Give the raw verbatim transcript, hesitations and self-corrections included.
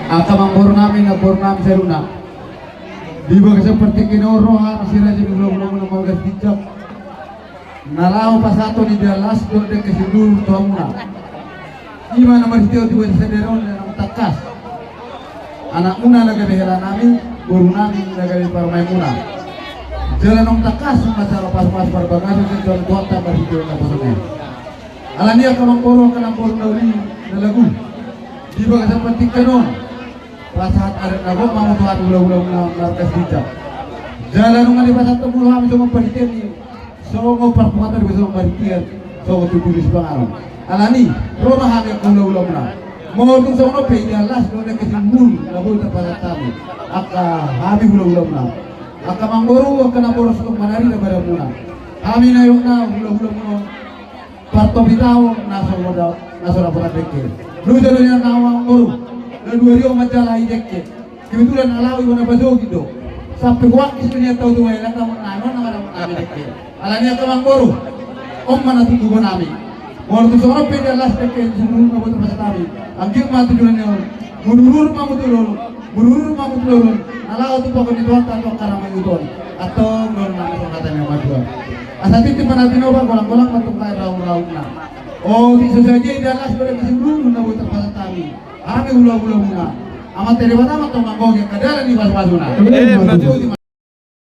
Angka amangboru nami, namboru nami saluhutna. Di bagasan partingkian on ro hami si raja ni hulahula muna marga Sitinjak na laho pasahathon idia las dohot dengke simbulung tu hamuna. I ma na marhitehon tu bagasan sadari on na naung tangkas. Anakmuna na gabe hela nami, boru nami na gabe parumaenmuna. Jala naung tangkas ma jala pasupasu parbagason sian Tuhanta marhitehon na poso on. Alani angka amangboru, angka namboru na uli na lagu, di bagasan partingkian on pasahat adat na gok ma muna tu hami hulahula muna marga Sitinjak. Jala nunga dipasahat muna tu hami songon parhitean ni, songon parpungatan, di bagasan parhitean songon tutu di sipanganon. Alani ro ma hami angka hulahula muna. Molo tung songon on pe idia las dohot dengke simbulung na boi tarpasahat hami, angka hami hulahula muna. Angka amangboru, angka namboru, sahat tu mangarina badanmuna. Hami na iok na hulahula muna on, partopitaon na so, na so dapotan dengke. Loja do nian na amangboru, na dua rio manjalahi dengke. Kebetulan na laho iba na pasogit do. Sampe huangkis do nian tau tu bahelan na muna on, na muna on na dengke. Alani angka amangboru, on ma na tutugon nami. Molo tung songon on pe idia las dengke simbulung na boi tarpasahat hami, anggiat ma tu joloan ni on mudurur ma mutulurur, mudurur ma mutulurur, na laho tu pangkon ni Tuhanta tu angka na mangihut on. Antong do on nami songon hata ni natuatua. Asa tintin ma na tinopa, golanggolang ma tung bahen rautrauna. Otik so sadia idia las dohot dengke simbulung na boi tarpasahat hami, hami hulahula muna. Amanta Debata ma antong manggohi angka dalan ni pasupasuna. Emma tutu.